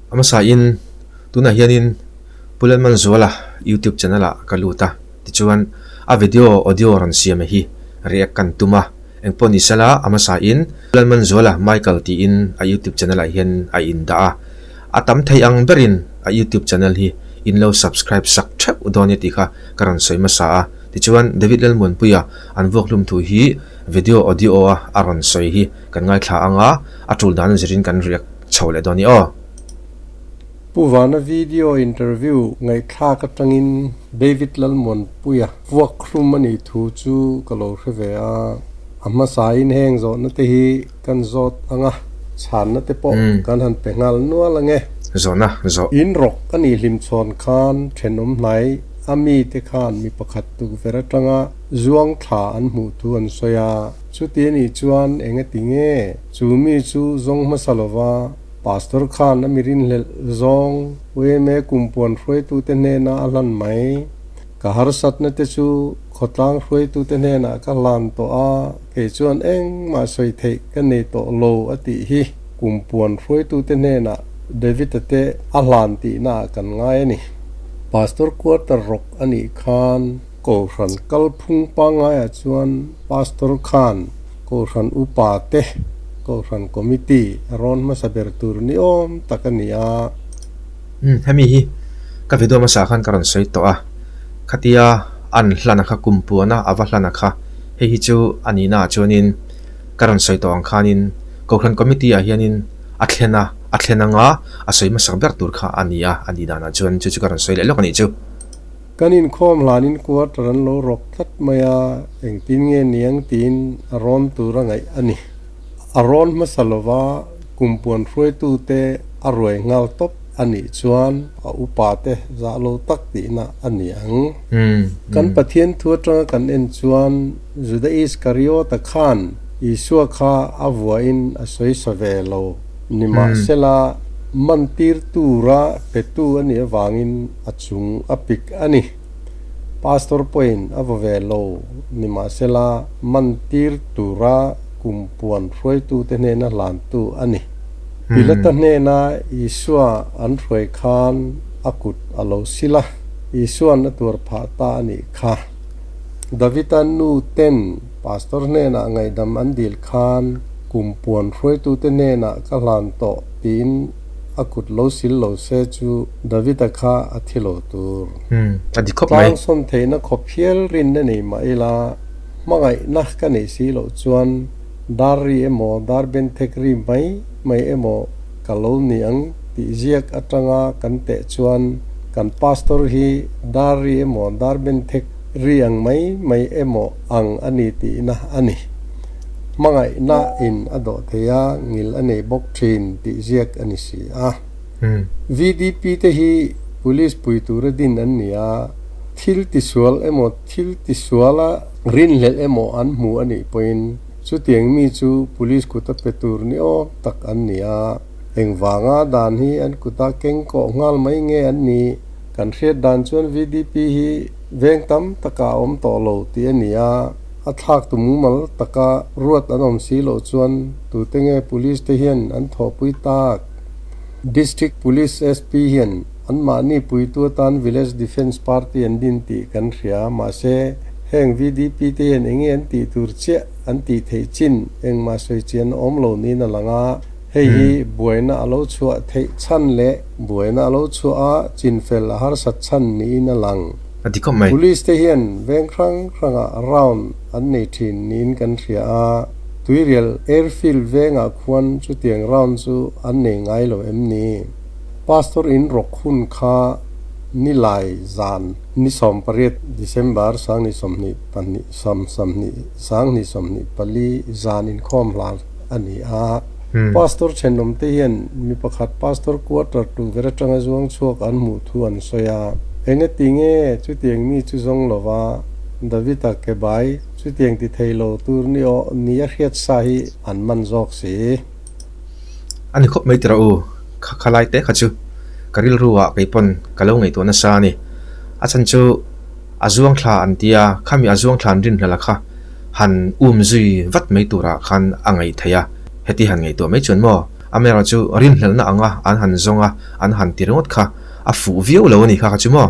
A hmasain tunah hianin Pu Lalmanzuala YouTube channel ah ka lut a, tichuan a video audio rawn siam hi react kan tum a, engpawh ni sela a hmasain Pu Lalmanzuala Michael tiin a YouTube channel ah hian a indah a, a tam thei ang berin a YouTube channel hi in lo subscribe sak theuh dawn e tih kha ka rawn sawi hmasa a, tichuan David Lalmuanpuia an vuakhlum thu hi video audio a a rawn sawi hi kan ngaithla ang a, a tul dan zirin kan react chho leh dawn i aw. Pu Vana video interview ngaihthlak atangin David Lalmuanpuia vuakhlum a nih thu chu ka lo hre ve a, a hmasain heng zawhna te hi kan zawt ang a, chhanna te pawh kan han pe nghal nual ang e. Zawhna zawh. In rawk a nih hlimchhawn khan thenawm hnai a mite khan mi pakhat tukverh atanga zuang thla an hmuh thu an sawi a. Chuti a nih chuan eng a ti nge? Chu mi chu zawng hmasa lova Pastor khan a mi rinhlelh zawng yma kumpuan hruaitute hnena a hlan mai. Ka harsatna te chu khawtlang hruaitute hnenah ka hlan tawh a, kei chuan engmah sawi theih ka nei tawh lo a tih hi kumpuan hruaitute hnenah David-a te a hlan tihna ah kan ngai a ni. Pastor quarter rawk a nih khan. Kohhran kalphung pangaiah chuan Pastor khan Kohhran upa te Kohhran Committee a rawn hmasa ber tur ni awm tak a ni a. Umm hemi hi ka video hmasa khan ka rawn sawi tawh a, khatia an hlan a kha kum puana a va hlan a kha hei hi chu a nihna ah chuanin ka rawn sawi tawh ang khanin Kohhran Committee ah hianin a thlen a, a thlen anga a sawi hmasak ber tur kha a ni a, a nih danah chuan chu chu ka rawn sawi leh lawk a nih chu. Kan inkhawm hlanin quarter an lo rawk tlat mai a, engtin nge niang tiin a rawn tur a ngaih a ni. A rawn hmasa lova kumpuan hruaitute a ruai nghal tawp a nih chuan a upa te zah lo tak tihna a ni ang. Kan Pathian thu atanga kan en chuan Juda Iskariota khan Isua kha a vuahin a sawi sa ve lo. Nimahsela, mantir tura petu a nih avangin a chung a pik a ni. Pastor pawhin a vaw ve lo. Nimahsela, mantir tura kum puan hruaitute hnena hlantu a ni. Pilata hnena Isua an hruai khan a kut a lo sil a, Isua'n a tuar phah ta a nih kha. Davida nu ten Pastor hnenah ngaihdam an dil khan kum puan hruaitute hnenah ka hlan tawh tiin a kut lo sil lo se chu Davida kha a thi lo tur. A dik khawp mai. Tlang sawm theihna khawp hial rinna nei mah ila hmangaihna ka neih si loh chuan dar ri emaw dar benthek ri mai mai emaw ka lo ni ang tih ziak atanga kan teh chuan kan pastor hi dar ri emaw dar benthek Ri ang mai mai emaw ang a ni tihna a ni. Hmangaihna in a dawh thei a, ngil a nei bawk thin tih ziak a ni si a. VDP te hi Police pui tura din an ni a, thil tisual emaw thil tisuala rinhlelh emaw an hmu a nih pawhin chutiang mi chu Police kuta pe tur ni awm tak an ni a. Engvanga dan hi an kuta keng kawh nghal mai nge an nih? Kan hriat dan chuan VDP hi veng tam taka a awm tawh lo tih a ni a, a thlak tu mumal taka ruat an awm si loh chuan tute nge Police te hian an thawhpui tak? District Police SP hian anmahni puitu atan Village Defence Party an din tih kan hria, mahse heng VDP te hian enge an tih tur chiah an tih theih chin engmah sawi chian a awm lo niin a lang a. Hei hi buaina a lo chhuah theih chhan leh buaina a lo chhuah a chinfel a harsat chhan niin a lang. A ti khawp mai. Police te hian veng hrang hrangah round an nei thin niin kan hria a, Tuirial Airfield vengah khuan chutiang round chu an nei ngai lo em ni? Pastor in rawk hun kha nilai zan ni 18 December 2022 2024 zan inkhawm hlan a ni a. Pastor thenawmte hian mi pakhat Pastor quarter tukverh atanga zuang chhuak an hmuh thu an sawi a. Engati nge chutiang mi chu zawng lova David-a ke bai chutiang ti thei lo tur ni aw ni a hriat sa hi an man zawk si. A ni khawp mai tira u, kha kha lai te kha chu ka rilru ah kei pawn ka lo ngaihtuah nasa a ni. A chhan chu a zuang thla an tia, khami a zuang thla an rin hlala kha han um zui vat mai turah khan a ngaih theih a, heti han ngaihtuah mai chuan maw? Amaherawhchu rinhlelhna anga an han zawng a, an han ti ringawt kha a fuh viau lo a ni kha kha chu maw?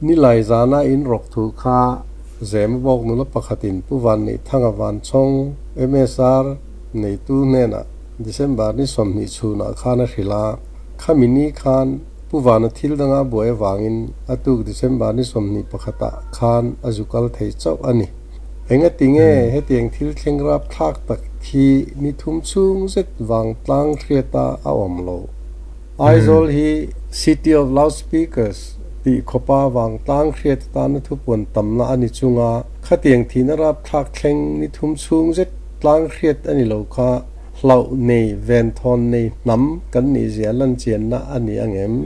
Nilai zana in rawk thu kha Zemabawk nula pakhatin Pu Vanneihthanga Vanchhawng, MSR, neitu hnenah December ni 20 chhunah khan a hrilh a, khami ni khan Pu Vana thil danga a buai avangin a tuk December ni 21 ah khan a zu kal thei chauh a ni. Engati nge hetiang thil thleng rapthlak tak hi ni thum chhung zet vangtlang hriata a awm lo? Aizawl hi City of Loudspeakers tih khawpa vangtlang hriat atana thupuan tamna a ni chunga khatiang thihna rapthlak thleng ni thum chhung zet tlang hriat a ni lo kha hlauh nei venthawn nei hnam kan nih zia lanchianna a ni ang em?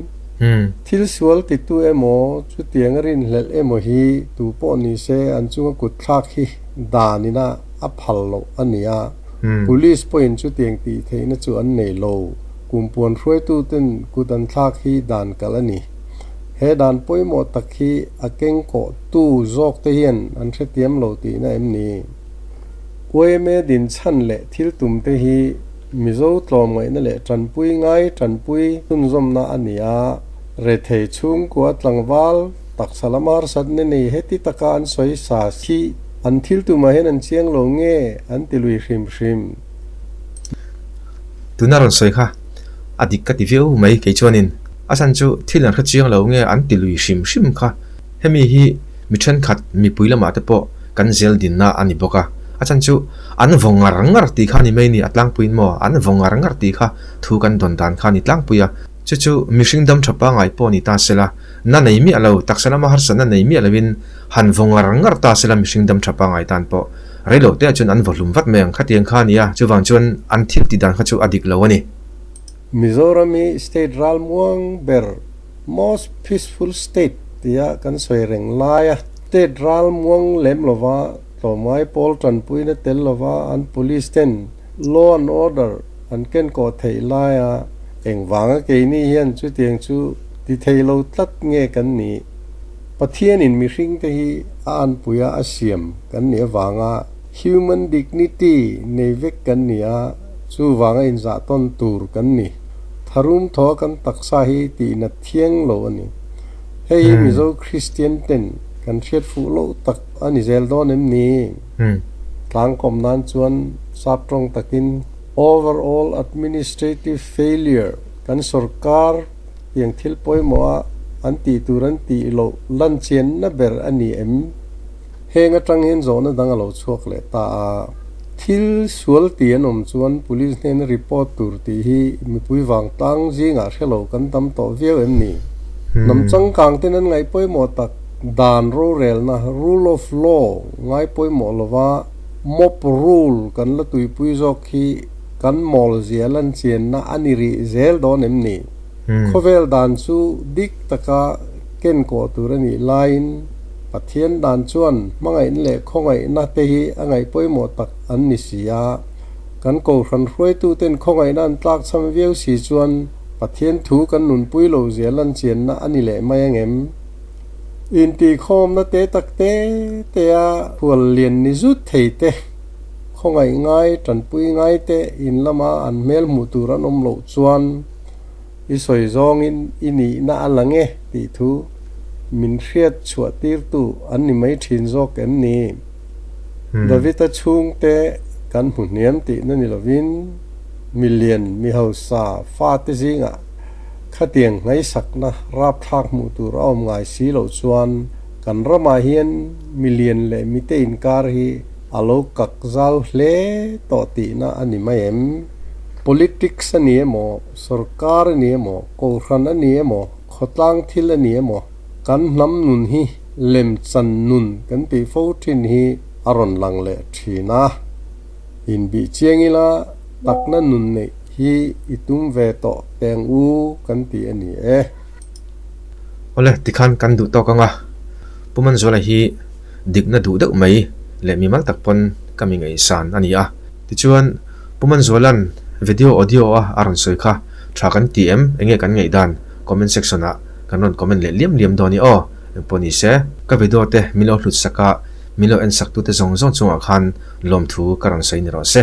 Thil sual titu emaw, chutiang a rinhlelh emaw hi tu pawh ni se an chunga kut thlak hi dan ina a phal loh a ni a, Police pawhin chutiang tih theihna chu an nei lo. Kumpuan hruaituten kut an thlak hi dan kalh a ni. He dan pawimawh tak hi a kengkawh tu zawk te hian an hrethiam lo tihna em ni? Yma din chhan leh thil tum te hi Mizo tlawmngaihna leh tanpui ngai tanpui chhunzawmna a ni a, rethei chhungkua tlangval taksa lam harsatna nei heti taka an sawi sa hi an thil tumah hian an chiang lo nge an ti lui hrim hrim. Tuna rawn sawi kha a dik ka ti viau mai kei chuanin a chhan chu thil an hre chiang lo nge an ti lui hrim hrim kha hemi hi mi thenkhat mipui lamah te pawh kan zel dinna a ni bawk a, a chhan chu an vaw ngar ngar tih kha a ni mai ni, a tlangpuiin maw an vaw ngar ngar tih kha thu kan dawn dan kha a ni tlangpui a, chu chu mihring dam tha pangai pawh ni ta sela, na nei miah lo, taksa lama harsatna nei miah loin han vaw ngar ngar ta sela mihring dam tha pangai tan pawh rei lo te ah chuan an vaw hlum vat mai ang khatiang kha a ni a, chuvang chuan an thil tih dan kha chu a dik lo a ni. Mizoram hi state ralmuang ber Most peaceful state tia kan sawi reng laia state ral muang lem lova tlawmngai pawl tanpuina tel lova an police ten law and order an kenkawh theih laia engvanga keini hian chutiang chu ti thei lo tlat nge kan nih? Pathianin mihringte hi a anpuia a siam kan nih avanga human dignity nei vek kan ni a, chuvanga inzahtawn tur kan ni. Tharum thaw kan taksa hi tihna thiang lo a ni. Hei hi Mizo Kristian ten kan hriat fuh loh tak a ni zel dawn em ni? Tlangkawm nan chuan sap tawng takin Overall Administrative Failure kan sorkar tiang thil pawimawh a an tih tur an tih loh lan chianna ber a ni em? Heng atang hian zawhna dang a lo chhuak leh ta a, thil sual tih an awm chuan police hnena report tur tih hi mipui vangtlang zingah hre lo kan tam tawh viau em ni? Hnam changkang ten an ngaih pawimawh tak dan rorelna, rule of law, ngai pawimawh lova mob rule kan la tuipui zawk hi kan mawl zia lan chianna a ni rih zel dawn em ni? Khawvel dan chu dik taka ken kawh tur a nih laiin Pathian dan chuan hmangaihna leh khawngaihna te hi a ngaih pawimawh tak an ni si a. Kan kohhran hruaituten khawngaihna an tlakchham viau si chuan Pathian thu kan nunpui lo zia lanchianna a ni leh mai angem? Intihkhawmna te tak te te a hual lian ni zut thei te, khawngaih ngai, tanpui ngai te in lama an hmel hmuh tur an awm loh chuan I sawi zawngin i nihna a lang e tih thu min hriat chhuah tirtu an ni mai thin zawk em ni? David-a chhungte kan hmu hniam tihna ni lovin milian mi hausa fate zingah khatiang ngaihsakna rapthlak hmuh tur a awm ngai si loh chuan kan ramah hian milian leh mite inkar hi a lo kak zau hle tawh tihna a ni mai em? Politics a ni emaw, Sorkar a ni emaw, Kohhran a ni emaw, khawtlang thil a ni emaw, kan hnam nun hi lem chan nun kan tih fo thin hi a rawn lang leh thin a. Inbih chiang ila takna nun neih hi i tum ve tawh teng u kan ti a ni e. Awle, tikhan kan duh tawk ang a, Pu Manzuala hi dikna duh deuh mai leh mimal tak pawn ka mi ngaihsan a ni a. Tichuan, Pu Manzuala'n video audio a a rawn sawi kha tha kan ti em? Enge kan ngaih dan? Comment section ah kan rawn comment leh liam liam dawn i aw. Engpawh ni se, ka video te min lo hlut sak a, min lo en sak tute zawng zawng chungah khan lawmthu ka rawn sawi ni rawh se.